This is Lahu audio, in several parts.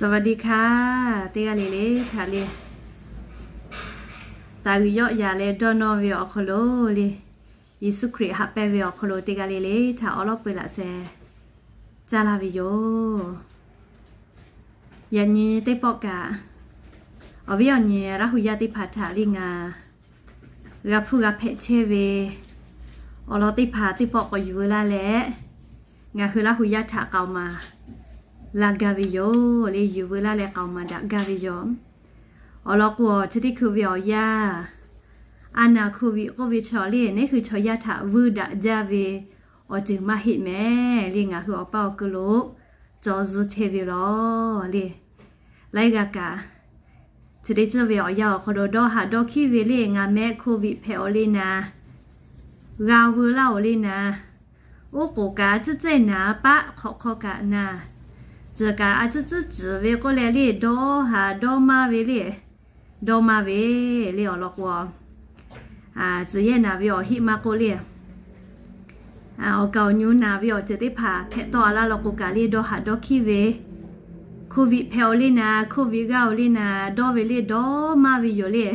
สวัสดีค่ะ teˇ g'aˇ le le htaꞈ le, taˍ g'uiˬ yawˆ yaꞈ leh dawˇ nawˇ ve awˬ hk'aw lo le, Yeˍsuˆ Hkriꞈ haꞈ pehnˇ ve awˬ hk'aw lo teˇ g'aˇ le le htaꞈ awˉ lawˉ peu laꞈ sheh caˇ laˇ ve yoˬ. Yaꞈ nyi teˇ pawˆ kaꞈ, awˬ viˉ awˬ nyi Laˇ hu yaˇ teˇ hpaˍ htaꞈ le ngaˬ g'a hpuˇ g'a hpehꞈ chehˇ ve awˬ lawn teˇ hpaˍ teˇ pawˆ k'awꞈ yuˬ veu laˇ leh, ngaˬ hui Laˇ hu yaˇ htaꞈ k'aoˍ maˍ laˇ gaˇ ve yoˬ le, yuˬ veu laˇ leh k'aoˍ maˍ daꞈ gaˇ ve yoˬ. Awˬ lawn k'o, chi teˇ hkui ve awˬ yanˇ, a naˍ hko viꞈ k'oˆ ve chaw le, neˇ hui chaw yaˇ htaꞈ vuiˇ daꞈ jaˇ ve awˬ ceuˬ maˇ heˆ mehˍ le, ngaˬ hui awˬ paˇ awˬ ku lo cawˬ zuhˇ chehˇ ve law le. Laiˉ g'aˇ kaꞈ, chi teˇ ceuˬ ve awˬ yanˇ awˬ hk'aw lo dawˇ haꞈ dawˇ hkiˉ ve le, ngaˬ meh hko viꞈ hpehꞈ awˬ le naˍ, g'a veu laˇ awˬ le naˍ, oˉ k'oˍ kaꞈ a ciˉ ceˇ naˍ paˆ hk'awꞈ hk'aw kaꞈ naˍ, ceuˬ kaꞈ a ciˉ ciˉ ciˍ ve k'oˆ leh le, dawˇ haꞈ dawˇ maˇ ve le, dawˇ maˇ ve le. Awˬ lawn k'o, tcuh yehˇ naˍ ve awˬ heˆ maˇ k'oˆ le, awˬ kaˍ awˬ nyu naˍ ve awˬ ceuˬ teˇ hpaˍ hpehꞈ tawˆ a laˇ law k'o kaꞈ le, dawˇ haꞈ dawˇ hkiˉ ve, hko viꞈ hpehꞈ awˬ le naˍ, hko viꞈ g'a awˬ le naˍ, dawˇ ve le dawˇ maˇ ve yoˬ le.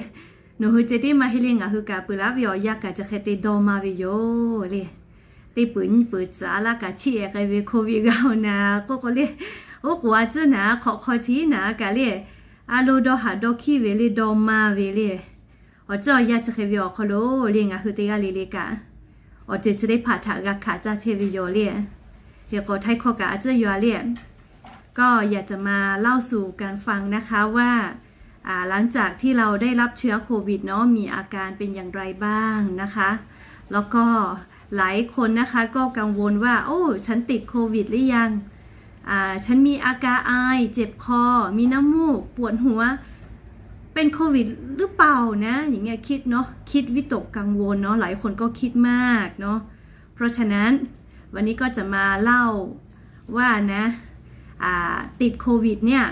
Nawˬ hui ceh tiˉ maˇ heˆ le, ngaˬ hui kaꞈ peuˬ laˇ ve awˬ yanˇ kaꞈ chi hk'e te dawˇ maˇ ve yoˬ le. Teˇ peuˬ nyiˇ peuˬ tcuh a laˇ kaꞈ chiˇ ehˍ k'ai ve hko viꞈ g'a awˬ naˍ k'oˆ k'o le, oˉ k'oˍ a ciˉ naˍ hk'awꞈ hk'aw chi naˍ kaꞈ le, a lo dawˇ haꞈ dawˇ hkiˉ ve le dawˇ maˇ ve le. Awˬ ceuˬ awˬ yanˇ chi hk'e ve awˬ hk'aw lo le, ngaˬ hui teˇ g'aˇ le le kaꞈ, awˬ ceuˬ chi teˇ hpaˍ htaꞈ g'a hkanˍ caˇ chehˇ ve yoˬ le. Hk'e k'o, htaiˇ hkawˇ kaꞈ a ciˉ yaw a le. ก็อยากจะมาเล่าสู่กันฟังนะคะว่า อ่า หลังจากที่เราได้รับเชื้อโควิดเนาะ มีอาการเป็นอย่างไรบ้างนะคะ แล้วก็หลายคนนะคะก็กังวลว่า โอ้ ฉันติดโควิดหรือยัง อ่า ฉันมีอาการไอ เจ็บคอ มีน้ำมูก ปวดหัว เป็นโควิดหรือเปล่านะ อย่างเงี้ย คิดเนาะ คิดวิตกกังวลเนาะ หลายคนก็คิดมากเนาะ เพราะฉะนั้นวันนี้ก็จะมาเล่าว่านะ อ่า ติดโควิดเนี่ย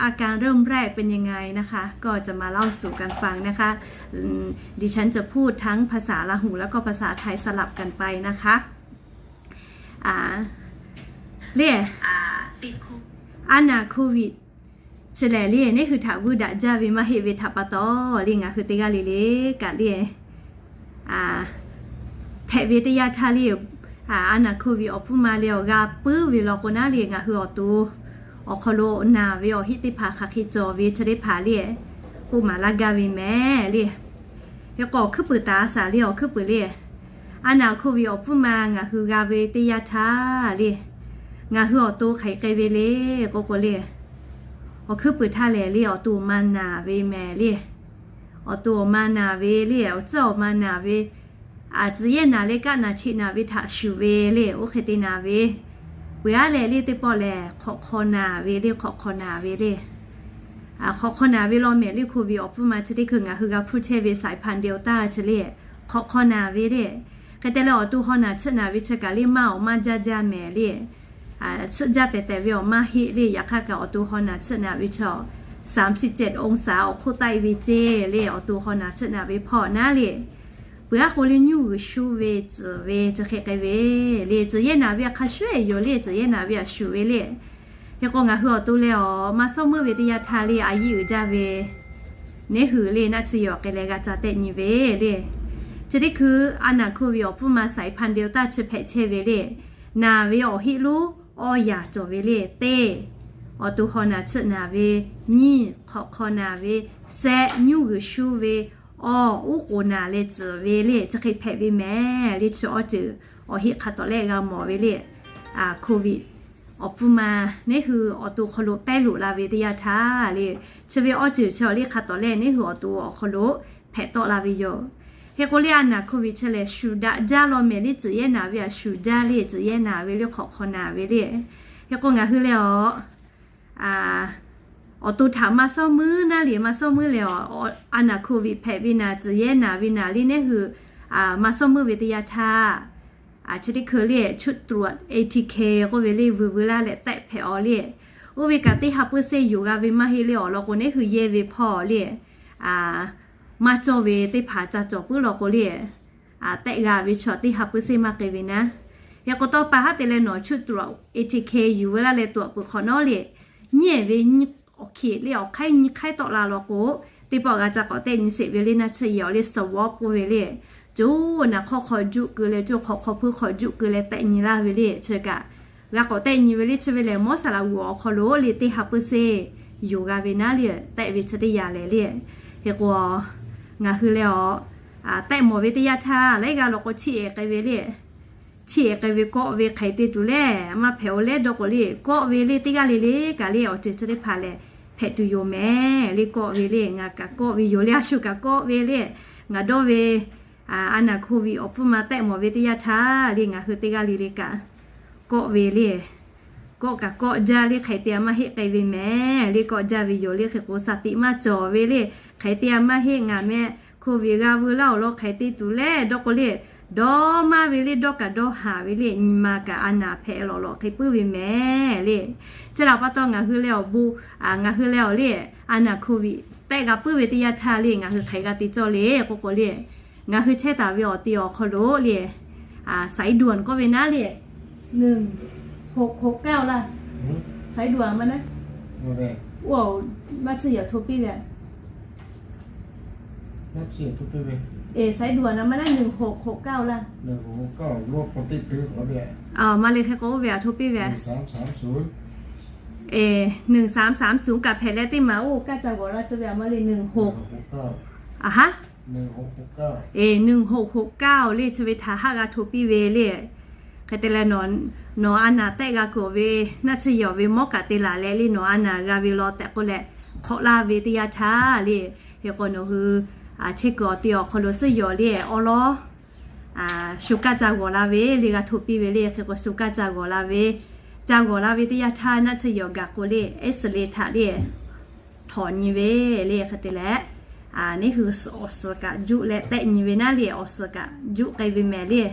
อาการเริ่มแรกเป็นยังไงนะคะ ก็จะมาเล่าสู่กันฟังนะคะ อืม ดิฉันจะพูดทั้งภาษาลาหูแล้วก็ภาษาไทยสลับกันไปนะคะ อ่า เรียก อ่า ติดโควิด a naˍ hko viꞈ chi lehˬ le, neˇ hui htaꞈ vuiˇ daꞈ jaˇ ve maˇ heˆ ve htaꞈ pa taw le, ngaˬ hui teˇ g'aˇ le le kaꞈ le, hpehꞈ ve teˇ yanˇ htaˇ le, a naˍ hko viꞈ awˬ pfuhˇ ma le awˬ g'a puiˉ ve law k'o naˉ le, ngaˬ hui awˬ to awˬ hk'aw lo naˬ ve awˬ heˆ teˇ hpaˍ hk'aˬ hk'e cawˬ ve chi teˇ hpaˍ le, k'oˆ maˍ laˇ gaˇ ve mehˍ le. Hk'e k'o, awˬ hkuiˉ puiˍ taˍ a shaˍ le, awˬ hkuiˉ puiˍ le, a naˍ hko viꞈ awˬ pfuhˇ ma ngaˬ hui g'a ve teˇ yanˇ htaˇ le, ngaˬ hui awˬ to hk'aˬ hk'e k'ai ve le k'oˆ k'o le, awˬ hkuiˉ puiˍ htaˇ lehˬ le, awˬ to awˬ ma naˬ ve mehˍ le. Awˬ to awˬ ma naˬ ve le, awˬ tcuhˉ awˬ ma naˬ ve, a tcuh yehˇ naˍ le kaˆ naˍ cheꞈ naˍ ve htaꞈ shuˍ ve le, oˇ hk'e te naˍ ve, peuˬ aˉ leh le teˇ pawˆ lehˬ hk'awꞈ hk'aw naˬ ve le, hk'awꞈ hk'aw naˬ ve le. Hk'awꞈ hk'aw naˬ ve law mehˍ le, hko viꞈ awˬ pfuhˇ ma chi teˇ hkui ngaˬ hui g'a hpuˇ chehˇ ve saiˍ hpaˍ Delta chi le, hk'awꞈ hk'aw naˬ ve le. Hk'e te leh awˬ to haw naˬ chiˆ naˍ ve chi kaꞈ le maˇ awˬ maˇ jaˇ jaˇ mehˍ le. Chiˆ jaˇ tehˬ tehˬ ve awˬ maˇ heˆ le, yaꞈ hk'aˇ kaꞈ awˬ to haw naˬ chiˆ naˍ ve chi สามสิบเจ็ดองศา awˬ hk'oˆ taˆ e ve ceˇ le, awˬ to haw naˬ chiˆ naˍ ve hpawˇ naˉ le. Peuˬ aˉ k'o le, nyuˇ g'uiˬ shuˇ ve tcuhˍ ve chi hk'e k'ai ve le, tcuh yehˇ naˍ ve a hk'a shuˍ e yoˬ le, tcuh yehˇ naˍ ve a shuˍ ve le. Hk'e k'o, ngaˬ hui awˬ to leh awˬ maˇ sawˉ meuˇ ve teˇ yanˇ htaˇ le, a yiˇ uiˍ jaˇ ve neˇ hui le naˆ tsuhˇ yaw k'ai leh g'a ca tehˆ nyi ve le. Chi teˇ hkui a naˍ hko viꞈ awˬ pfuhˇ ma saiˍ hpaˍ Delta chi hpehꞈ chehˇ ve le, naˬ ve awˬ heˆ lonˉ awˇ yaˍ cawˬ ve le, teˇ, awˬ to haw naˬ chiˆ naˍ ve, nyiˇ, hk'awꞈ hk'aw naˬ ve, shehˆ, nyuˇ g'uiˬ shuˇ ve, awˬ, uˉ k'oˍ naˬ leh tcuhˍ ve le, chi hk'e hpehꞈ ve mehˍ le. Chi awˇ ceuˬ awˬ heˆ hk'a tawˍ lehˆ g'a mawˬ ve le. Hko viꞈ awˬ pfuhˇ ma neˇ hui awˬ to hk'aw lo pehˉ loꞈ la ve teˇ yanˇ htaˇ le, chi ve awˇ ceuˬ chi awˬ le hk'a tawˍ lehˆ neˇ hui awˬ to awˬ hk'aw lo hpehꞈ tawˆ la ve yoˬ. Hk'e k'o le, a naˍ hko viꞈ chi lehˬ shuˍ daꞈ jaˇ law mehˍ le, tcuh yehˇ naˍ ve a shuˍ jaˇ le, tcuh yehˇ naˍ ve le hk'awꞈ hk'aw naˬ ve le. Hk'e k'o, ngaˬ hui leh awˬ awˬ to htaꞈ maˇ sawˉ meuˇ naˉ le, maˇ sawˉ meuˇ leh awˬ, a naˍ hko viꞈ hpehꞈ ve naˬ, tcuh yehˇ naˍ ve naˬ le neˇ hui maˇ sawˉ meuˇ ve teˇ yanˇ htaˇ, chi teˇ hkui le chuˆ tawꞈ ATK k'oˆ ve le, vuiˬ vuiˬ laˇ leh tehˆ hpehꞈ awˬ le. Oˇ ve kaꞈ teˇ ha puiˉ seˇ yoˬ g'a ve maˇ heˆ le, awˬ lawn k'o neˇ hui yehˇ ve hpawˇ le, maˇ cawˇ ve teˇ hpaˍ ca cawˬ puiˉ law k'o le, tehˆ g'a ve chaw teˇ ha puiˉ seˇ maˇ k'ai ve naˉ. Hk'e k'o, tawˇ pa haˉ te leh nawˬ chuˆ tawꞈ ATK yuˬ veu laˇ leh tawꞈ peuˬ hk'awꞈ nawˉ le, nyiˇ ehˍ ve nyiˇ awˬ hkiˬ le awˬ hk'aiˉ nyi hk'aiˉ tawˆ la law k'o, teˇ pawˆ g'a ca k'awꞈ tehˆ nyi sheˍ ve le naˆ tsuhˇ yehˬ awˬ le swab k'oˆ ve le. Coˬ naˬ hk'awˇ hk'aw juˆ keu leh, coˬ hk'awꞈ hk'aw hpuiˇ hk'aw juˆ keu leh tehˆ nyi laˇ ve le chi kaꞈ, g'a k'awꞈ tehˆ nyi ve le chi ve lehˬ, mawˇ saˍ laꞈ g'uˬ awˬ hk'aw lo le teˇ ha puiˇ seˇ yoˬ g'a ve naˉ le, tehˆ ve chi teˇ yanˇ lehˬ le. Hk'e k'o, ngaˬ hui leh awˬ tehˆ mawˬ ve teˇ yanˇ htaˇ laiˉ g'aˇ law k'o chiˇ ehˍ k'ai ve le. Chiˇ ehˍ k'ai ve kawˆ ve hk'aˬ hk'e te tuˬ leh maˇ hpehꞈ-o leh dawˇ k'o le, kawˆ ve le teˇ g'aˇ le le kaꞈ le awˬ ceuˬ chi teˇ hpaˍ lehˬ hpehꞈ tuˬ yoˬ mehˍ le. Kawˆ ve le ngaˬ kaꞈ kawˆ ve yoˬ le, a shu kaꞈ kawˆ ve le. Ngaˬ dawˇ ve a naˬ hko viꞈ awˬ pfuhˇ ma tehˆ mawˬ ve teˇ yanˇ htaˇ le ngaˬ hui teˇ g'aˇ le le kaꞈ kawˆ ve le. Kawˆ kaꞈ kawˆ jaˇ le, hk'aˬ hk'e te a maˇ heˆ k'ai ve mehˍ le, kawˆ jaˇ ve yoˬ le. Hk'e k'o shaˍ tiꞈ maˇ cawˬ ve le, hk'aˬ hk'e te a maˇ heˆ ngaˬ meh hko viꞈ g'a veu laˇ-oˬ law hk'aˬ hk'e te tuˬ leh dawˇ k'o le, dawˇ maˇ ve le, dawˇ kaꞈ dawˇ haˍ ve le, nyi ma kaꞈ a naˬ hpehꞈ lawꞈ lawꞈ hk'e puiˉ ve mehˍ le. Chi htaꞈ pa taw ngaˬ hui leh awˬ bon, ngaˬ hui leh awˬ le a naˬ hko viꞈ tehˆ g'a puiˉ ve teˇ yanˇ htaˇ le ngaˬ hui hk'aˬ hk'e g'a te cawˇ le k'oˆ k'o le, ngaˬ hui chehˇ taˍ ve awˬ te awˬ hk'aw lo le สายด่วน k'oˆ ve naˉ le. หนึ่งหกหกเก้า laˇ. สายด่วน ma naˉ, โอ้ naˆ tsuhˇ yehˬ awˬ hto piˇ ve. สายด่วน ma naˉ หนึ่งหกหกเก้า laˇ. Ma le hk'e k'o oˇ ve a hto piˇ ve. หนึ่งสามสามศูนย์ kaꞈ hpehꞈ leh teˇ maˬ oˇ kaˇ ca g'awˬ la tcuh ve a ma le หนึ่งหก a ha หนึ่งหกหกเก้า le chi ve htaꞈ haˆ g'a hto piˇ ve le. Hk'e te leh, nawˬ a naˬ tehˆ g'a kuiˬ ve naˆ tsuhˇ yehˬ ve mawˇ kaꞈ te laˬ leh le nawˬ a naˬ g'a ve law tehꞈ k'oˆ leh hk'awꞈ laˇ ve teˇ yanˇ htaˇ le, hk'e k'o nawˬ hui chehˇ kuiˬ awˬ te awˬ hk'aw lo suhˉ yawˬ le awˉ lawˉ shu kaˇ ca g'awˬ la ve le g'a hto piˇ ve le. Hk'e k'o shu kaˇ ca g'awˬ la ve, ca g'awˬ la ve teˇ yanˇ htaˇ naˆ tsuhˇ yehˬ gaˬ k'o le X-ray htaꞈ le htawnˍ nyi ve le. Hk'e te leh, neˇ hui awˬ suhˍ kaꞈ juˆ leh tehˆ nyi ve naˉ le, awˬ suhˍ kaꞈ juˆ k'ai ve mehˍ le.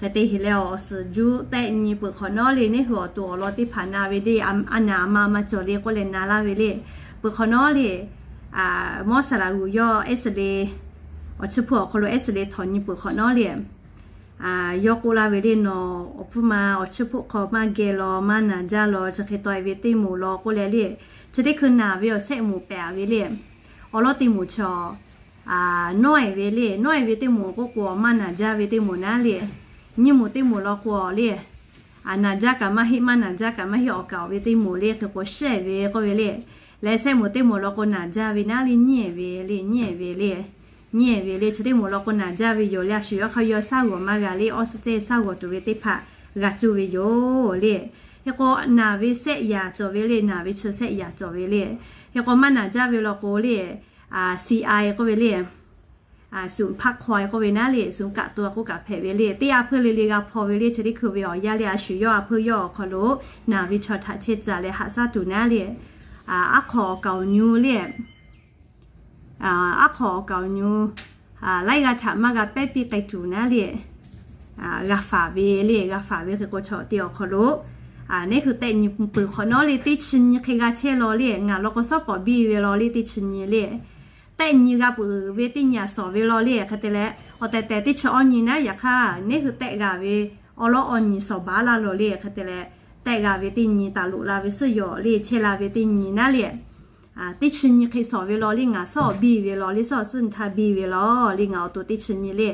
Hk'e te heˍ leh awˬ suhˍ juˆ tehˆ nyi peuˬ hk'awꞈ nawˉ le, neˇ hui awˬ to awˬ lawn teˇ hpaˍ na ve le, a naˬ a ma maˇ cawˬ le k'oˆ leh na laˇ ve le. Peuˬ hk'awꞈ nawˉ le, mawˇ saˍ laꞈ g'uˬ yawˇ X-ray awˬ chiˇ hpoˆ awˬ hk'aw lo X-ray htawnˍ nyi peuˬ hk'awꞈ nawˉ le, yawˇ k'oˆ laˇ ve le, nawˬ awˬ hpfuhˇ ma awˬ chiˇ hpoˆ hk'aw maˇ geh law, maˇ naˬ jaˇ law, chi hk'e taw e ve teˇ moˍ law k'oˆ leh le, chi teˇ hkui naˬ ve awˬ sehˆ moˍ pehꞈ ve le. Awˬ lawˉ teˇ moˍ chaw nawˉ e ve le, nawˉ e ve teˇ moˍ k'oˆ k'o maˇ naˬ jaˇ ve teˇ moˍ naˉ le, nyiˇ moˍ teˇ moˍ law k'o le, naˬ jaˇ kaꞈ maˇ heˆ, maˇ naˬ jaˇ kaꞈ maˇ heˆ, awˬ kaˍ awˬ ve teˇ moˍ le. Hk'e k'o shehˆ ve k'oˆ ve le. Leh sehˆ moˍ teˇ moˍ law k'o naˬ jaˇ ve naˉ le, nyiˇ e ve le, nyiˇ e ve le. Nyiˇ e ve le, chi teˇ moˍ law k'o naˬ jaˇ ve yoˬ le. A shu yawˇ hk'a yawˇ shaˉ g'awˬ maˇ g'a le, oxygen shaˉ g'awˬ tuˬ ve teˇ hpaˍ g'a cuˇ ve yoˬ le. Hk'e k'o naˬ ve sehˆ yaꞈ cawˬ ve le, naˬ ve chi sehˆ yaꞈ cawˬ ve le. Hk'e k'o maˇ naˬ jaˇ ve law k'o le, CI k'oˆ ve le, ศูนย์พักคอย k'oˆ ve naˉ le, ศูนย์กักตัว k'oˆ kaꞈ hpehꞈ ve le. Teˇ a hpeuˇ le le g'a hpaw ve le, chi teˇ hkui ve awˬ yanˇ le a shu yawˇ a hpeuˇ yawˇ awˬ hk'aw lo naˬ ve chaw htaꞈ chehˇ caˍ leh haꞈ shaˉ tuˬ naˉ le, aˉ hk'aw awˬ kaˍ awˬ nyu le, aˉ hk'aw awˬ kaˍ awˬ nyu laiˉ g'aˇ htaꞈ maˇ g'a pehˉ piˇ k'ai tuˬ naˉ le, g'a faˍ ve le. G'a faˍ ve hk'e k'o chaw te awˬ hk'aw lo neˇ hui tehˆ nyi peuˬ hk'awꞈ nawˉ le, teˇ chi nyi hk'e g'a chehˇ law le. Ngaˬ law k'o shawˉ pawˍ biˇ ve law le, teˇ chi nyi le. Tehˆ nyi g'a peuˬ ve teˇ nyi a shawˍ ve law le. Hk'e te leh awˬ tehˬ tehˬ teˇ chi awˇ nyi naˉ, yaꞈ hk'aˇ neˇ hui tehˆ g'a ve awˬ lawˉ awˇ nyi shawˍ baˉ laˇ law le. Hk'e te leh tehˆ g'a ve teˇ nyi taˍ loꞈ la ve suhˉ yawˬ le, chehˇ la ve teˇ nyi naˉ le. Teˇ chi nyi hk'e shawˍ ve law le, ngaˬ shawˉ biˇ ve law le, shawˉ suhˉ nyi htaˇ biˇ ve law le, ngaˬ awˬ to teˇ chi nyi le.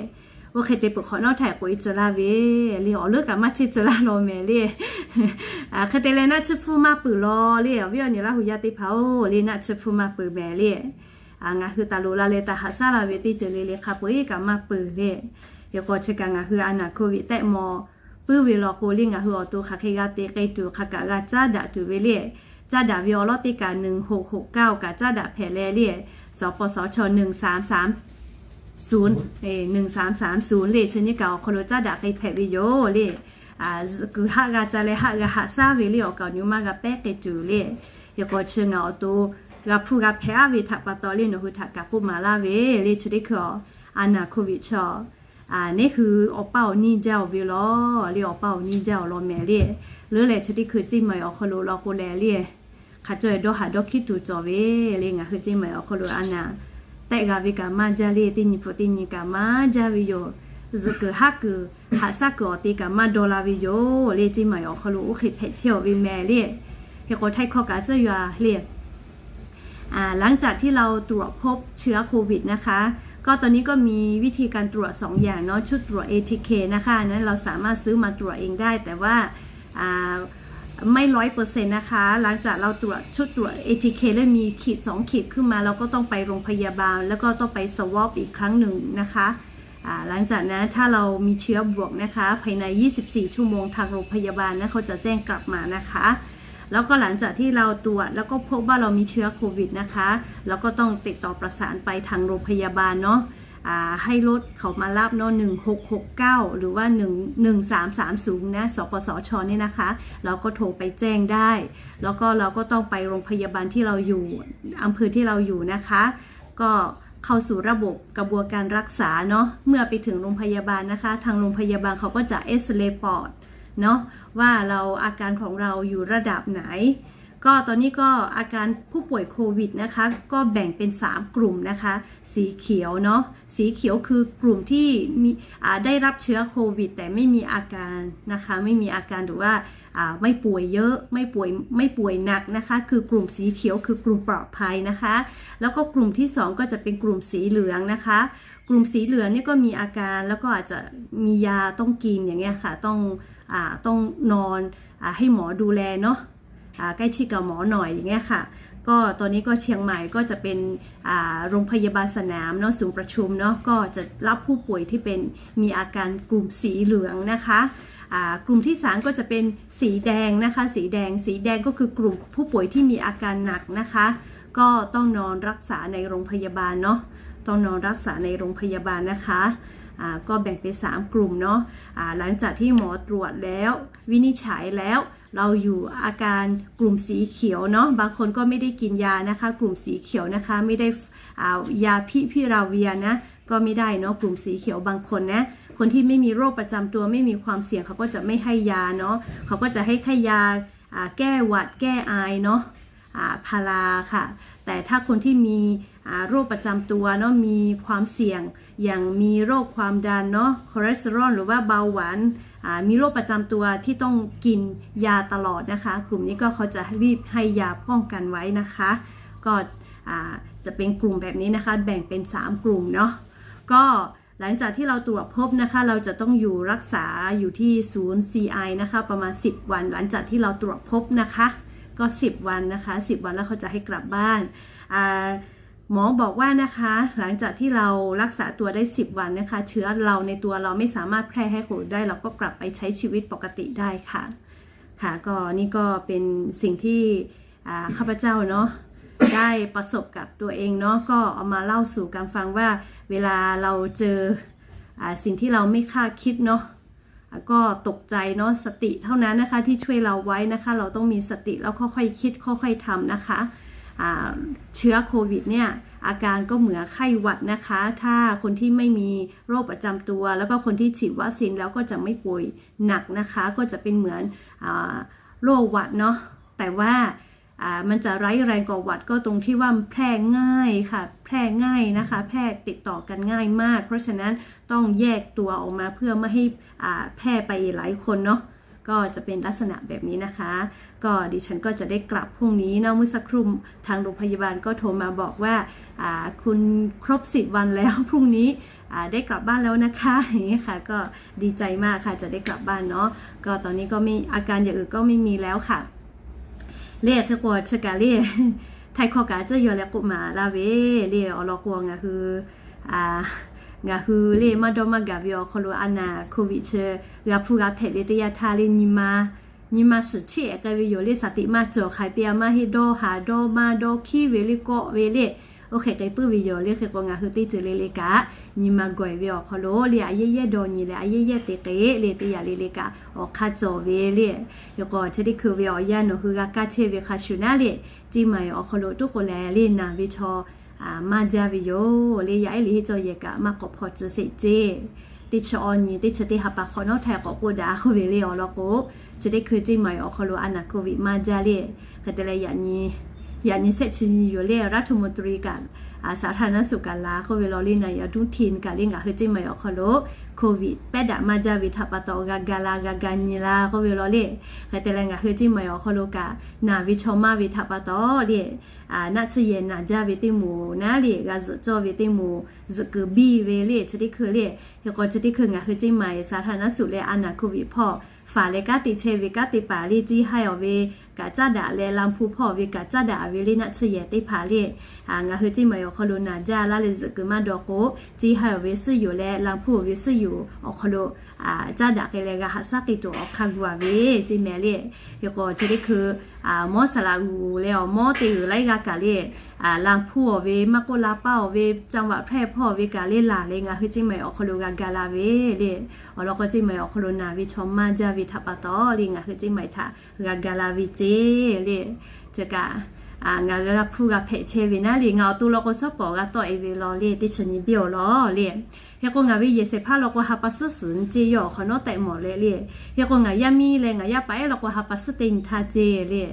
Oˇ hk'e te peuˬ hk'awꞈ nawˉ htaˇ k'oꞈ e tcuh laˇ ve le, awˬ leuˉ kaꞈ maˇ chehˇ tcuh laˇ law mehˍ le. Hk'e te leh naˆ tsuhˇ hpfuhˇ maˇ peuˬ law le, awˬ viˉ awˬ nyi Laˇ huˍ yaˇ teˇ hpaˍ-oˬ le, naˆ tsuhˇ hpfuhˇ maˇ peuˬ mehˍ le. Ngaˬ hui taˍ loꞈ la leh taˍ haꞈ shaˉ la ve teˇ ceuˬ le le hk'a peu-eˬ kaꞈ maˇ peuˬ le. Hk'e k'o chi kaꞈ ngaˬ hui a naˬ hko viꞈ tehˆ mawˬ puiˉ ve law k'o le, ngaˬ hui awˬ to hk'aˬ hk'e g'a te k'ai tuˬ hk'a kaꞈ g'a caˉ daꞈ tuˬ ve le. Caˉ daꞈ ve awˬ lawˉ teˇ kaꞈ หนึ่งหกหกเก้า kaꞈ caˉ daꞈ hpehꞈ leh le, สปสช หนึ่งสามสาม ศูนย์ หนึ่งสามสามศูนย์ le, chi nyiˇ kaꞈ awˬ hk'aw lo caˉ daꞈ k'ai hpehꞈ ve yoˬ le. Zuhꞈ kuiˬ haˆ g'a ca leh haˆ g'a haꞈ shaˉ ve le, awˬ kaˍ awˬ nyu maˇ g'a pehˉ k'ai tuˬ le. Hk'e k'o chi ngaˬ awˬ to g'a hpuˇ g'a hpehꞈ aˉ ve htaꞈ pa taw le, nawˬ hui htaꞈ kaꞈ k'oˆ maˍ laˇ ve le. Chi teˇ hkui a naˬ hko viꞈ chi neˇ hui awˬ paˇ awˬ nyiˇ jaˇ-oˬ ve law le, awˬ paˇ awˬ nyiˇ jaˇ-oˬ law mehˍ le. Leuˉ leh chi teˇ hkui เชียงใหม่ awˬ hk'aw lo law k'o leh le, hk'a cawˇ dawˇ haˍ dawˇ hkiˉ tuˬ cawˬ ve le. Ngaˬ hui เชียงใหม่ awˬ hk'aw lo a naˬ tehˆ g'a ve kaꞈ maˇ jaˇ le, teˇ nyi hpu teˇ nyi kaꞈ maˇ jaˇ ve yoˬ. Zuhꞈ kuiˬ haˆ kuiˬ haꞈ shaˉ kuiˬ awˬ te kaꞈ maˇ daw la ve yoˬ le. เชียงใหม่ awˬ hk'aw lo oˇ hk'e hpehꞈ chehˇ-oˬ ve mehˍ le. Hk'e k'o htaiˇ hkawˇ kaꞈ tcuhˇ yaw le อ่า หลังจากที่เราตรวจพบเชื้อโควิดนะคะ ก็ตอนนี้ก็มีวิธีการตรวจสองอย่างเนาะ ชุดตรวจ เอ ที เค นะคะ อันนั้นเราสามารถซื้อมาตรวจเองได้ แต่ว่า อ่า ไม่ร้อยเปอร์เซ็นต์นะคะ หลังจากเราตรวจชุดตรวจ เอ ที เค แล้วมีขีดสองขีดขึ้นมา เราก็ต้องไปโรงพยาบาล แล้วก็ต้องไป swab อีกครั้งหนึ่งนะคะ อ่า หลังจากนั้นถ้าเรามีเชื้อบวกนะคะ ภายในยี่สิบสี่ชั่วโมงทางโรงพยาบาลนะ เขาจะแจ้งกลับมานะคะ แล้วก็หลังจากที่เราตรวจแล้วก็พบว่าเรามีเชื้อโควิดนะคะ เราก็ต้องติดต่อประสานไปทางโรงพยาบาลเนาะ อ่า ให้รถเขามารับเนาะ หนึ่งหกหกเก้า หรือว่า หนึ่ง หนึ่งสามสามศูนย์ นะ สปสช เนี่ยนะคะ เราก็โทรไปแจ้งได้ แล้วก็เราก็ต้องไปโรงพยาบาลที่เราอยู่ อำเภอที่เราอยู่นะคะ ก็เข้าสู่ระบบกระบวนการรักษาเนาะ เมื่อไปถึงโรงพยาบาลนะคะ ทางโรงพยาบาลเขาก็จะเอ็กซเรย์ปอดเนาะ ว่าเราอาการของเราอยู่ระดับไหน ก็ตอนนี้ก็อาการผู้ป่วยโควิดนะคะ ก็แบ่งเป็นสามกลุ่มนะคะ สีเขียวเนาะ สีเขียวคือกลุ่มที่มี อ่า ได้รับเชื้อโควิด แต่ไม่มีอาการนะคะ ไม่มีอาการหรือว่า อ่า ไม่ป่วยเยอะ ไม่ป่วย ไม่ป่วยหนักนะคะ คือกลุ่มสีเขียวคือกลุ่มปลอดภัยนะคะ แล้วก็กลุ่มที่สองก็จะเป็นกลุ่มสีเหลืองนะคะ กลุ่มสีเหลืองเนี่ยก็มีอาการ แล้วก็อาจจะมียาต้องกินอย่างเงี้ยค่ะ ต้อง อ่า ต้องนอน อ่า ให้หมอดูแลเนาะ อ่า ใกล้ชิดกับหมอหน่อยอย่างเงี้ยค่ะ ก็ตอนนี้ก็เชียงใหม่ก็จะเป็น อ่า โรงพยาบาลสนามเนาะ ศูนย์ประชุมเนาะ ก็จะรับผู้ป่วยที่เป็น มีอาการกลุ่มสีเหลืองนะคะ อ่า กลุ่มที่สามก็จะเป็นสีแดงนะคะ สีแดง สีแดงก็คือกลุ่มผู้ป่วยที่มีอาการหนักนะคะ ก็ต้องนอนรักษาในโรงพยาบาลเนาะ ต้องนอนรักษาในโรงพยาบาลนะคะ อ่า ก็แบ่งเป็นสามกลุ่มเนาะ อ่า หลังจากที่หมอตรวจแล้ว วินิจฉัยแล้ว เราอยู่อาการกลุ่มสีเขียวเนาะ บางคนก็ไม่ได้กินยานะคะ กลุ่มสีเขียวนะคะ ไม่ได้ อ่า ยาพิพิราเวียนะ ก็ไม่ได้เนาะ กลุ่มสีเขียวบางคนนะ คนที่ไม่มีโรคประจำตัว ไม่มีความเสี่ยง เขาก็จะไม่ให้ยาเนาะ เขาก็จะให้แค่ยา อ่า แก้หวัดแก้ไอเนาะ อ่า พาราค่ะ แต่ถ้าคนที่มี อ่า โรคประจำตัวเนาะ มีความเสี่ยง อย่างมีโรคความดันเนาะ คอเลสเตอรอล หรือว่าเบาหวาน อ่า มีโรคประจำตัวที่ต้องกินยาตลอดนะคะ กลุ่มนี้ก็เขาจะรีบให้ยาป้องกันไว้นะคะ ก็ อ่า จะเป็นกลุ่มแบบนี้นะคะ แบ่งเป็นสามกลุ่มเนาะ ก็หลังจากที่เราตรวจพบนะคะ เราจะต้องอยู่รักษาอยู่ที่ศูนย์ ซี ไอ นะคะ ประมาณสิบวัน หลังจากที่เราตรวจพบนะคะ ก็สิบวันนะคะ สิบวันแล้วเขาจะให้กลับบ้าน อ่า หมอบอกว่านะคะ หลังจากที่เรารักษาตัวได้สิบวันนะคะ เชื้อเราในตัวเราไม่สามารถแพร่ให้คนอื่นได้ เราก็กลับไปใช้ชีวิตปกติได้ค่ะ ค่ะ ก็นี่ก็เป็นสิ่งที่ อ่า ข้าพเจ้าเนาะ ได้ประสบกับตัวเองเนาะ ก็เอามาเล่าสู่กันฟังว่า เวลาเราเจอ อ่า สิ่งที่เราไม่คาดคิดเนาะ อ่ะ ก็ตกใจเนาะ สติเท่านั้นนะคะที่ช่วยเราไว้นะคะ เราต้องมีสติแล้วค่อยๆคิดค่อยๆทำนะคะ อ่า เชื้อโควิดเนี่ย อาการก็เหมือนไข้หวัดนะคะ ถ้าคนที่ไม่มีโรคประจำตัว แล้วก็คนที่ฉีดวัคซีนแล้วก็จะไม่ป่วยหนักนะคะ ก็จะเป็นเหมือน อ่า โรคหวัดเนาะ แต่ว่า อ่า มันจะร้ายแรงกว่าหวัดก็ตรงที่ว่ามันแพร่ง่ายค่ะ แพร่ง่ายนะคะ แพร่ติดต่อกันง่ายมาก เพราะฉะนั้นต้องแยกตัวออกมาเพื่อไม่ให้ อ่า แพร่ไปหลายคนเนาะ ก็จะเป็นลักษณะแบบนี้นะคะ ก็ดิฉันก็จะได้กลับพรุ่งนี้เนาะ เมื่อสักครู่ทางโรงพยาบาลก็โทรมาบอกว่า อ่า คุณครบสิบวันแล้ว พรุ่งนี้ อ่า ได้กลับบ้านแล้วนะคะ อย่างเงี้ยค่ะ ก็ดีใจมากค่ะ จะได้กลับบ้านเนาะ ก็ตอนนี้ก็ไม่ อาการอย่างอื่นก็ไม่มีแล้วค่ะ လေ ဟဲကီး ဆ့ကၤ လေ ထၢၣ်ခီၣ်ကး ကၢ်ယီၤလၢကိးမးလၢဝဲ လေ အီၤလီၤကိး ငါဟု ငါဟု လေ မၤဒီမၤဂာ်ဝဲအီၤ ခီဖျိ အနၢ် COVID ဆၢ ဂၤဖုဂၤဖဲးဝဲတယၢ်ထါ လေ ညီမါ ညီမါ စံးထ့ၣ် ကဲဝဲယီၤ လေ သးတံးမၤစၢၤ ခါတ့ၢ်အမါ ဟ့ၣ်ဒီဟးဒီမါဒီခံဝဲ လေ ကိးဝဲ လေ အိၣ်ဃဲးကဲပုၢ်ဝဲယီၤ လေ ဟဲကီး ငါဟု တ့ၢ်တုၤလ့လ့ကး ညီမါဂီၤဝဲအီၤခီဖျိ လေ အယဲၢ်ယဲၢ်ဒီးညီလဲၣ် အယဲၢ်ယဲၢ်တ့ၢ်က့ၤ လေ တ့ၢ်ယၤလ့လ့ကး အီၤခါကၠီၤဝဲ လေ ဟဲကီး ဆၢတ့ၢ်ခုဝဲအီၤ ယဲၢ်နီၤဟု ဂၤကးဆ့ဝဲ ခါဆူၣ်နၤ လေ ကၠ့မၤအီၤခီဖျိ တိၢ်ကိးလဲၣ် လေ နၢ်ဝဲဆီ မၤဒၢဝဲယိၤ လေ ယအဲၣ်လံဟ့ၣ်ကၠီယဲၢ်ကး မၤကိးဖီၣ်စၢၤစ့ၣ်ကၠ့ တ့ၢ်ဆၢအီၤညီ တ့ၢ်ဆၢတ့ၢ်ဟးပာ်ခီနီၤ ထဲးကိးကိးဒၣ်အဃိဝဲ လေ အီၤလီၤကိး ဆၢတ့ၢ်ခု ကၠ့မၤအီၤခီဖျိ အနၢ် COVID မၤဒၢ လေ ဃဲတလဲၣ် ယၤညီ စဲးဆံညီယိၤ လေ ရၢထမူတရံကး สาธารณสุข kaꞈ la k'oˆ ve law le, นายกรัฐมนตรี kaꞈ le ngaˬ hui เชียงใหม่ awˬ hk'aw lo โควิด pehˉ daꞈ maˇ jaˇ ve htaꞈ pa taw g'a ga la g'a ga nyi la k'oˆ ve law le. Hk'e te leh ngaˬ hui เชียงใหม่ awˬ hk'aw lo kaꞈ naˬ ve chaw maˇ ve htaꞈ pa taw le, naˆ tsuhˇ yehˬ naˬ jaˇ ve teˇ moˍ naˉ le g'a zuhꞈ cawˇ ve teˇ moˍ zuhꞈ kuiˬ biˇ ve le chi teˇ hkui le. Hk'e k'o chi teˇ hkui ngaˬ hui เชียงใหม่ สาธารณสุข leh a naˬ โควิด hpawˇ faˍ leh kanˉ te chehˇ ve kanˉ te paˍ le, ciˇ haiˇ awˬ ve kaꞈ caˉ daꞈ leh, Laˇ hpuˇ hpawˇ ve kaꞈ caˉ daꞈ ve le, naˆ tsuhˇ yehˬ teˇ hpaˍ le ngaˬ hui เชียงใหม่ awˬ hk'aw lo naˬ jaˇ laˇ leh zuhꞈ kuiˬ maˇ daw k'o, ciˇ haiˇ awˬ ve suhˉ yoˬ leh Laˇ hpuˇ awˬ ve suhˉ yoˬ awˬ hk'aw lo caˉ daꞈ k'ai leh g'a haꞈ shaˉ k'ai tuˬ awˬ hk'aˇ gu a ve ceˇ mehˍ le. Hk'e k'o chi teˇ hkui mawˇ saˍ laꞈ g'uˬ leh awˬ mawˇ te g'uiˬ laiˉ g'aˇ kaꞈ le, Laˇ hpuˇ awˬ ve maˇ k'oˆ, Laˇ paˇ awˬ ve, จังหวัดแพร่ hpawˇ awˬ ve kaꞈ le laˬ leh ngaˬ hui เชียงใหม่ awˬ hk'aw lo g'a ga la ve le. Awˬ lawn k'o เชียงใหม่ awˬ hk'aw lo naˬ ve chaw maˇ jaˇ ve htaꞈ pa taw le ngaˬ hui เชียงใหม่ htaꞈ g'a ga la ve ceˇ le. Chi kaꞈ ngaˬ g'a hpuˇ g'a hpehꞈ chehˇ ve naˉ le, ngaˬ awˬ to law k'o shawˉ pawˍ g'a tawˆ e ve law le, teˇ chi nyi biˇ awˬ lawn le. Hk'e k'o ngaˬ ve yehˬ shehˍ hpaˇ law k'o ha pa suhˉ suhˍ nyi ceˇ, yawˇ awˬ hk'awꞈ nawˉ tehꞈ mawˬ leh le. Hk'e k'o ngaˬ yaˇ miˇ leh ngaˬ yaˇ paˍ ehˉ law k'o ha pa suhˉ teˇ nyi htaˇ ceˇ le.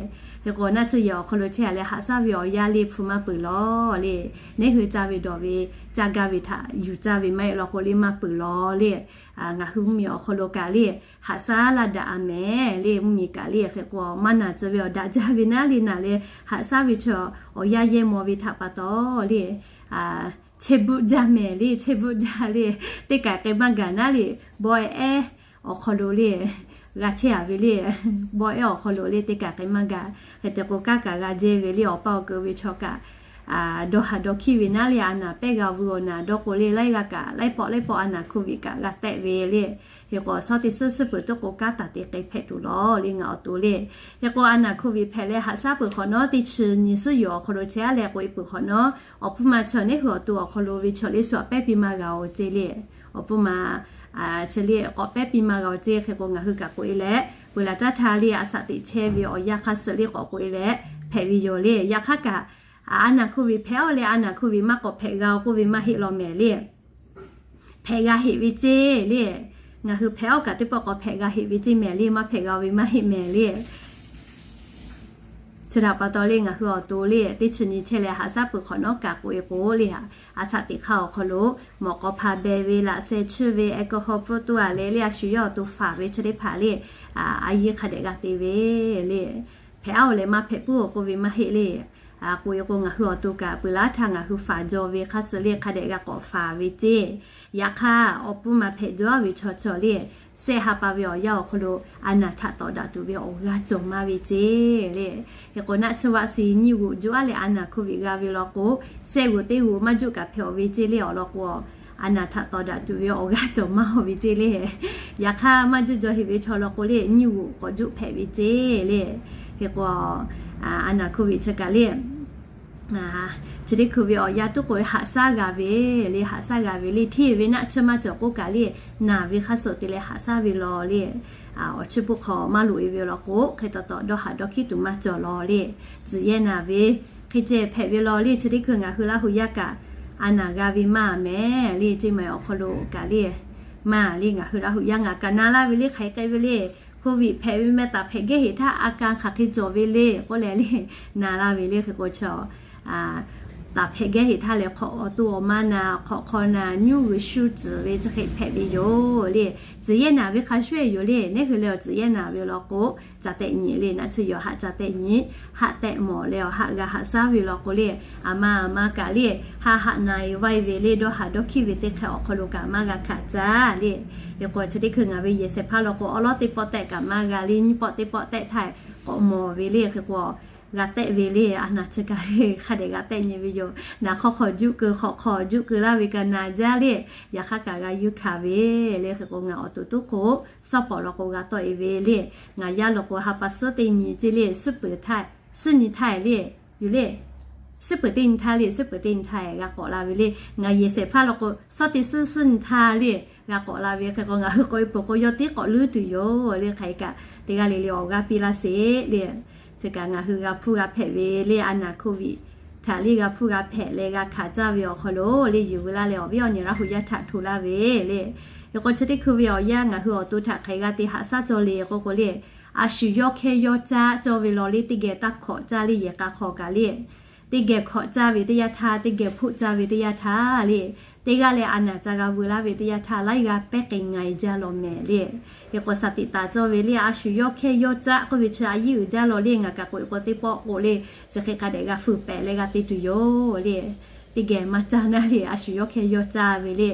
Hk'e k'o naˆ tsuhˇ yehˬ awˬ hk'aw lo chehˇ a leh haꞈ shaˉ ve awˬ yanˇ le hpu maˇ peuˬ law le. Neˇ hui caˇ ve dawˬ ve caˇ gaˇ ve htaꞈ yuˬ caˇ ve maˇ heˆ law k'o le maˇ peuˬ law le. Ngaˬ hui mvuhˇmiˬ awˬ hk'aw lo kaꞈ le haꞈ shaˉ laˇ daꞈ a mehˍ le. Mvuhˇmiˬ kaꞈ le hk'e k'o maˇ naˬ tcuh ve awˬ daꞈ jaˇ ve naˉ le naˬ leh haꞈ shaˉ ve chaw awˬ yanˇ yehˇ maw ve htaꞈ pa taw le chehˇ buˆ jaˇ mehˍ le, chehˇ buˆ jaˇ le. Teˇ kaꞈ k'ai maˇ gaˬ naˉ le, bawˆ ehˉ awˬ hk'aw lo le g'a chehˇ a ve le. Bawˆ ehˉ awˬ hk'aw lo le teˇ kaꞈ k'ai maˇ gaˬ. Hk'e te k'o kanˉ kaꞈ g'a jehˇ ve le, awˬ pa awˬ keu ve chaw kaꞈ dawˇ haˍ dawˇ hkiˇ ve naˉ le, a naˬ pehˇ g'a vu awˬ naˬ dawˇ k'o le laiˉ g'aˇ kaꞈ laiˉ pawˆ laiˉ pawˆ a naˬ โควิด kaꞈ g'a tehˆ ve le. Hk'e k'o shawˉ teˇ suhˉ suhˉ peuˬ tuˉ k'o kanˉ taˍ te k'ai hpehꞈ tuˬ law le ngaˬ awˬ to le. Hk'e k'o a naˬ โควิด hpehꞈ leh haꞈ shaˉ peuˬ hk'awꞈ nawˉ teˇ chi nyi suhˉ yoˬ awˬ hk'aw lo chehˇ a leh k'oꞈ e peuˬ hk'awꞈ nawˉ, awˬ puˇ ma chaw neˇ hui awˬ to awˬ hk'aw lo ve chaw le shu aꞈ pehˉ piˇ maˇ g'a oˬ ceˇ le. Awˬ puˇ ma chi le k'awꞈ pehˉ piˇ maˇ g'a oˬ ceˇ. Hk'e k'o ngaˬ hui kaꞈ k'oꞈ e leh peuˬ laˬ taˇ htaˇ le a shaꞈ teꞈ chehˇ ve awˬ yanˇ hk'aˇ suh le k'awꞈ k'oꞈ e leh hpehꞈ ve yoˬ le. Yaꞈ hk'aˇ kaꞈ a naˬ โควิด hpehꞈ a leh a naˬ โควิด maˇ k'awꞈ hpehꞈ g'a oˬ k'oˆ ve maˇ heˆ law mehˍ le. Hpehꞈ g'a heꞈ ve ceˇ le. Ngaˬ hui hpehꞈ a kaꞈ teˇ pawˆ k'awꞈ hpehꞈ g'a heꞈ ve ceˇ mehˍ le, maˇ hpehꞈ g'a ve maˇ heˆ mehˍ le. Chi htaꞈ pa taw le ngaˬ hui awˬ to le teˇ chi nyi chehˇ leh haꞈ shaˉ peuˬ hk'awꞈ nawˉ kaꞈ k'oꞈ e k'o le, a shaꞈ teꞈ hk'aˇ awˬ hk'aw lo mawꞈ k'aw hpa beh ve, laꞈ sheh chiˇ ve, แอลกอฮอล์ pfuhˇ tuˬ a leh le a shu yawˇ awˬ to faˍ ve chi teˇ hpaˍ le a yehˇ hk'a dehꞈ g'a te ve le. Hpehꞈ a oˬ leh maˇ hpehꞈ puiˉ oˬ k'oˆ ve maˇ heˆ le. K'oꞈ e k'o ngaˬ hui awˬ to kaꞈ peuˬ laˇ htaˇ ngaˬ hui faˍ jaw ve hk'aˇ suh le hk'a dehꞈ g'a k'awꞈ faˍ ve ceˇ. Yaꞈ hk'aˇ awˬ puˇ ma hpehꞈ jaw a ve chaw chaw le, shehˆ ha pa ve awˬ yanˇ awˬ hk'aw lo a naˬ htaꞈ tawˍ daꞈ tuˬ ve awˬ g'aˇ cawˬ maˇ ve ceˇ le. Hk'e k'o naˆ tsuhˇ vaˆ si nyiˇ g'uꞈ juˆ a leh a naˬ โควิด g'a ve law k'o, shehˆ g'uꞈ teˇ g'uꞈ maˇ juˆ kaꞈ hpehꞈ awˬ ve ceˇ le awˬ lawn k'o, a naˬ htaꞈ tawˍ daꞈ tuˬ ve awˬ g'aˇ cawˬ maˇ awˬ ve ceˇ le. Yaꞈ hk'aˇ maˇ juˆ jaw heꞈ ve chaw law k'o le nyiˇ g'uꞈ k'awꞈ juˆ hpehꞈ ve ceˇ le. Hk'e k'o a naˬ โควิด chi kaꞈ le chi teˇ hkui ve awˬ yanˇ tuˉ k'o haꞈ shaˉ g'a ve le, haꞈ shaˉ g'a ve le, hteˇ ve naˆ tsuhˇ maˇ cawˬ k'oˆ kaꞈ le, naˬ ve hk'aˇ suh te leh haꞈ shaˉ ve law le. Awˬ chiˇ puˇ hk'aw maˇ loꞈ e ve law k'o hk'e taw taw dawˇ haˍ dawˇ hkiˇ tuˬ maˇ cawˬ law le. Tcuhˬ yehˇ naˬ ve hk'e ceh hpehꞈ ve law le. Chi teˇ hkui ngaˬ hui Laˇ huˍ yaˇ kaꞈ a naˬ g'a ve maˇ mehˍ le, ceˇ ma awˬ hk'aw lo kaꞈ le maˇ le. Ngaˬ hui Laˇ huˍ yaˇ ngaˬ kaꞈ na laˇ ve le, hk'aˬ hk'e k'ai ve le, โควิด hpehꞈ ve meh taˍ hpehꞈ gehˇ heꞈ htaˇ a kaˍ hk'aˬ hk'e cawˬ ve le k'oˆ leh le, na laˇ ve le. Hk'e k'o chi taˍ hpehꞈ gehˇ heꞈ htaˇ lehˬ hk'awꞈ awˬ to awˬ ma naˬ, hk'awꞈ hk'aw naˬ, nyuˇ g'uiˬ shu tcuhˍ ve chi hk'e hpehꞈ ve yoˬ le. Tcuhˬ yehˇ naˬ ve hk'a shuˍ yoˬ le. Neˇ hui leh awˬ tcuhˬ yehˇ naˬ ve law k'o, ca tehꞈ nyi le, naˆ tsuhˇ yawˬ haꞈ ca tehꞈ nyi, haꞈ tehꞈ mawˬ leh awˬ haꞈ g'a haꞈ shaˉ ve law k'o le, a ma a ma kaꞈ le, haˆ haˆ na e vaˇ e ve le, dawˇ haˍ dawˇ hkiˇ ve teˇ hk'e awˬ hk'aw lo kaꞈ maˇ g'a hkanˍ caˇ le. Hk'e k'o chi teˇ hkui ngaˬ ve yehˬ shehˍ hpaˇ law k'o awˉ lawˉ teˇ pawˆ tehꞈ kaꞈ maˇ g'a le, nyiˇ pawˆ teˇ pawˆ tehꞈ htaˇ k'awꞈ mawˬ ve le. Hk'e k'o g'a tehꞈ ve le, a naˬ chi kaꞈ le hk'a dehꞈ g'a tehꞈ nyi ve yoˬ. Naˬ hk'aw hk'aw juˆ keu, hk'awꞈ hk'aw juˆ keu laˇ ve kaꞈ na jaˇ le, yaꞈ hk'aˇ kaꞈ g'a yuˇ hkanˍ ve le. Hk'e k'o ngaˬ awˬ to tuˉ k'o shawˉ pawˍ law k'o g'a tawˆ e ve le. Ngaˬ yaˇ law k'o ha pa suhˉ teˇ nyi ceˇ le, suhˉ peuˬ htaˇ, suhˉ nyi htaˇ le, yuˬ le, suhˉ peuˬ teˇ nyi htaˇ le, suhˉ peuˬ teˇ nyi htaˇ g'a k'awꞈ la ve le. Ngaˬ yehˬ shehˍ hpaˇ law k'o shawˉ teˇ suhˉ suhˉ nyi htaˇ le g'a k'awꞈ la ve. Hk'e k'o ngaˬ hui k'oꞈ e peuˬ k'o yawˇ tiˉ k'awꞈ leuˉ tuˬ yoˬ le. Hk'aˬ hk'e kaꞈ teˇ g'aˇ le le awˬ g'aˇ piˇ laˇ sheˍ le. Chi kaꞈ ngaˬ hui g'a hpuˇ g'a hpehꞈ ve le, a naˬ โควิด htaꞈ le g'a hpuˇ g'a hpehꞈ leh g'a hkanˍ caˇ ve awˬ hk'aw lo le yuˬ ve laˇ leh awˬ viˉ awˬ nyi Laˇ huˍ yaˇ htaꞈ hto laˇ ve le. Hk'e k'o chi teˇ hkui ve awˬ yanˇ ngaˬ hui awˬ to htaꞈ hk'aˬ g'a te haꞈ shaˉ cawˇ le k'oˆ k'o le, a shu yawˇ hkehˇ yawˇ caˉ cawˇ ve law le, teˇ geh taˇ hkawꞈ caˇ le, yehˬ k'a hk'aw kaꞈ le teˇ geh hkawꞈ caˇ ve teˇ yanˇ htaˇ, teˇ geh hpoˆ caˇ ve teˇ yanˇ htaˇ le, teˇ g'aˇ leh a naˍ ca g'a veu laˇ ve teˇ yanˇ htaˇ, laiˉ g'aˇ pehˉ k'ai nga e jaˇ law mehˍ le. Hk'e k'o, shaˍ tiꞈ taˍ cawˇ ve le, a shu yawˇ hkehˇ yawˇ caˆ k'oˆ ve chi a yiˉ uiˍ jaˇ law le. Ngaˬ kaꞈ k'oꞈ e k'o teˇ pawˆ k'o le, chi hk'e hk'a dehꞈ g'a fuiˍ pehˍ leh g'a te tuˬ yoˬ le. Teˇ geh maˇ caˇ naˇ le, a shu yawˇ hkehˇ yawˇ caˇ ve le.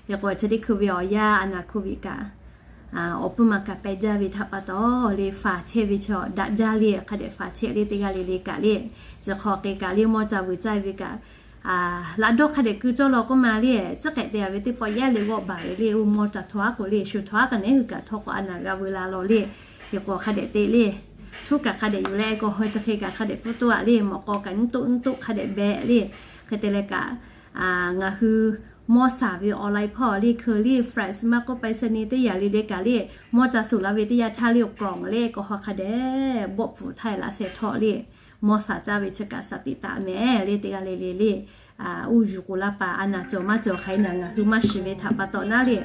Hk'e k'o, chi teˇ hkui ve awˬ yanˇ a naˍ hk'oˆ ve kaꞈ, awˬ pui ma kaꞈ pehꞈ jaˇ ve htaꞈ pa taw le, faˍ chehˇ ve chaw daꞈ jaˇ le. Hk'a dehꞈ faˍ chehˇ le, teˇ g'aˇ le le kaꞈ le, chi hk'aw k'ai kaꞈ le, mawˇ ca vuiˬ caˇ ve kaꞈ, laꞈ dawˇ hk'a dehꞈ keu cawˇ law k'oˆ ma le. Ciˉ k'ehꞈ te a ve teˇ pawˆ yaˇ le g'awˆ baˬ ve le, oˇ mawˇ ca htaw aˉ k'o le, shu htaw aˉ kaꞈ neˉ hui kaꞈ htaw k'o a naˍ g'a veu la law le. Hk'e k'o hk'a dehꞈ te le, htuˉ kaꞈ hk'a dehꞈ yuˬ leh, a k'o ha chi hk'e kaꞈ hk'a dehꞈ pfuhˇ toˆ a le, mawꞈ k'aw kaꞈ nyiˇ toˆ nyiˇ toˆ hk'a dehꞈ beh le. Hk'e te leh kaꞈ, ngaˬ hui mawˇ saˍ ve online hpawˇ le, hkeu le, fax maˇ k'oˆ, ไปรษณีย์ teˇ yanˇ le le kaꞈ le, mawˇ ca suhˍ la ve teˇ yanˇ htaˇ le, awˬ kawˍ le, a k'o ha hk'a dehꞈ bawˆ pfuhˍ htaˇ laꞈ sheh htawˆ le, mawˇ saˍ caˇ ve chi kaꞈ shaˍ tiꞈ taˍ mehˍ le, teˇ g'aˇ le le le. Uˇ yuˬ k'o laˇ paˍ a naˍ cawˬ maˇ cawˬ hk'aˬ hk'e naˍ ngaˬ hui maˇ shiˍ ve htaꞈ pa taw naˉ le.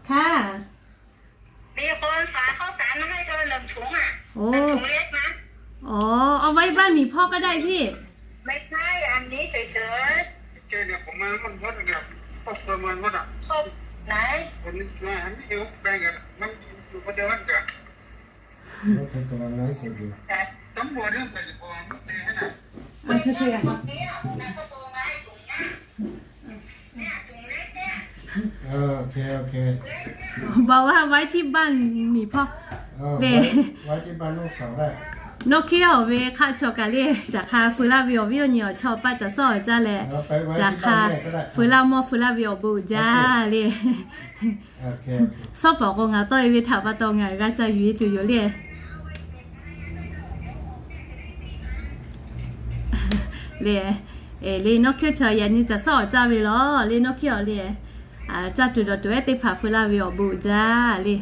ค่ะ มีคนฝากข้าวสารมาให้เธอหนึ่งถุงอ่ะ โอ้ หนึ่งถุงเล็กนะ อ๋อ เอาไว้บ้านหมีพ่อก็ได้พี่ ไม่ใช่ อันนี้เฉยๆ เจอเนี่ยผมมามันมดอ่ะ ครอบครัวมันมดอ่ะ ครอบไหน คนนี้มาไม่อยู่แบ่งกัน มันอยู่คนเดียวกัน รถไฟกำลังไลฟ์สดอยู่ ตำรวจเรื่องไปขอรถแดงนะ มันคือเสียง เออ โอเค โอเค บอกว่าไว้ที่บ้านหมีพ่อ เออ เลย ไว้ ไว้ที่บ้านลูกสาวได้ Nawˇ hkiˉ awˬ ve hk'aˆ chaw kaꞈ le, caˬ hk'a feu laˇ ve awˬ viˉ awˬ nyi awˬ chawˇ paˆ caˬ suhˉ awˬ caˇ leh, caˬ hk'a feu laˇ mawˇ feu laˇ ve awˬ bon uiˍ jaˇ le. Suhˉ pawˍ k'o ngaˬ tawˇ e ve htaꞈ pa taw ngaˬ g'a ca yuˬ e tuˬ yoˬ le. Le, le nawˇ hkiˉ chaw yaꞈ nyi caˬ suhˉ awˬ caˇ ve law le, nawˇ hkiˉ awˬ le, caˇ tuˬ dawˬ tuˬ ehˉ teˇ hpaˍ feu laˇ ve awˬ bon uiˍ jaˇ le.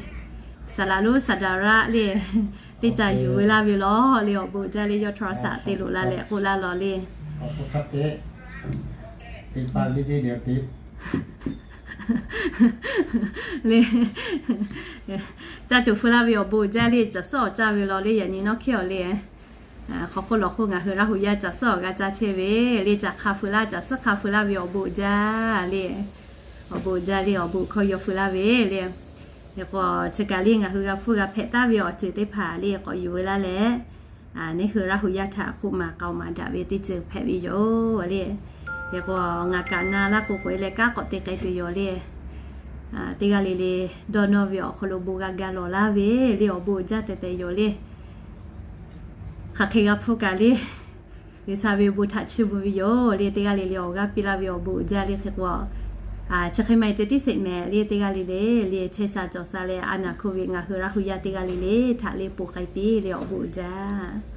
Saˍ laˍ lonˉ saˍ daˍ raˆ le, teˇ caˬ yuˬ veu laˇ ve law le, awˬ bon uiˍ jaˇ le, yawˇ โทรศัพท์ te loꞈ la leh k'oˆ laˇ law le. Le, caˇ tuˬ feu laˇ ve awˬ bon uiˍ jaˇ le, caˬ suhˉ awˬ caˇ ve law le, yaꞈ nyi nawˇ hkiˉ awˬ le. Hk'aw hk'oˆ lawˬ hk'oˆ ngaˬ hui Laˇ hu yaˇ caˬ suhˉ awˬ g'a caˇ chehˇ ve le, caˬ hk'a feu laˇ caˬ suhˉ hk'a feu laˇ ve awˬ bon uiˍ jaˇ le. Awˬ bon uiˍ jaˇ le, awˬ bon hkawˇ yaw feu laˇ ve le. Hk'e k'o, chi kaꞈ le ngaˬ hui g'a hpfuhˇ g'a hpehꞈ taˍ ve awˬ ceuˬ teˇ hpaˍ le k'awꞈ yuˬ veu laˇ leh, neˇ hui Laˇ hu yaˇ htaꞈ k'oˆ maˍ k'aoˍ maˍ daꞈ ve teˇ ceuˬ hpehꞈ ve yoˬ le. Hk'e k'o, ngaˬ kaꞈ na laˇ k'o k'oꞈ e leh kanˉ k'awꞈ te k'ai tuˬ yoˬ le. Teˇ g'aˇ le le dawˇ nawˇ ve awˬ hk'aw lo bon g'a ga lawˬ laˇ ve le, awˬ bon uiˍ jaˇ tehꞈ tehꞈ yoˬ le. Hk'aˬ hk'e g'a hpfuhˇ kaꞈ le, G'uiˬsha ve bon htaꞈ chiˇ mvuh ve yoˬ le. Teˇ g'aˇ le le awˬ g'aˇ piˇ laˇ ve awˬ bon uiˍ jaˇ le. Hk'e k'o, chi hk'e ma e ceh tiˉ sheˍ mehˍ le, teˇ g'aˇ le le le chehˇ sha cawˬ sha leh, a naˍ hk'oˆ ve ngaˬ hui Laˇ hu yaˇ teˇ g'aˇ le le htaꞈ le ponˬ k'ai piˇ le, awˬ bon uiˍ jaˇ.